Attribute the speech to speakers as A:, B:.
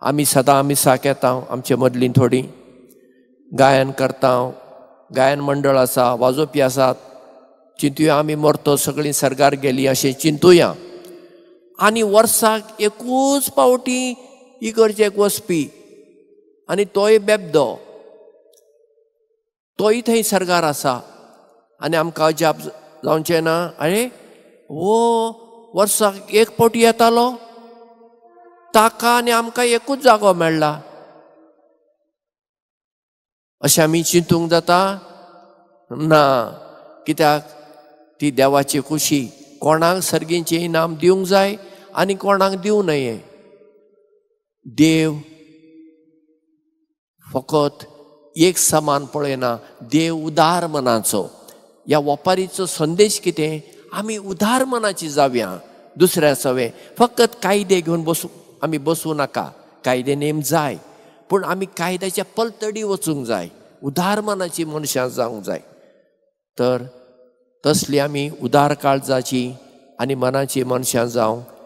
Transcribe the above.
A: आमी सदां मिसाक येता, आमचे मदलीं थोडीं गायन करता, गायन मंडळ आसा, वाजोवपी आसात. चिंतुया आमी मरतो सगळीं सर्गार गेलीं अशें चिंतुया. आनी वर्साक एकूच पावटी इगर्जेक वचपी आनी तोय बेबदो, तोय थंय सर्गार आसा. आनी आमकां अजाप जावचें ना, आरे हो वर्साक एक पावटी येतालो, ताका आनी आमकां एकूच जागो मेळ्ळा, अशें आमी चिंतूंक जाता ना. कित्याक ती देवाची खुशी. कोणाक सर्गीचें इनाम दिवंक जाय आनी कोणाक दिवं नये. देव फकत एक समान पळयना, देव उदार मनाचो. ह्या वपारीचो संदेश कितें? आमी उदार मनाची जावया, दुसऱ्या सवे फकत कायदे घेवन बसूं आमी बसूं नाका. कायदे नेम जाय, पूण आमी कायद्याच्या पलतडी वचूंक जाय, उदार मनाची मनशां जावंक जाय. तर तसली आमी उदार काळजाची आनी मनाची मनशां जावंक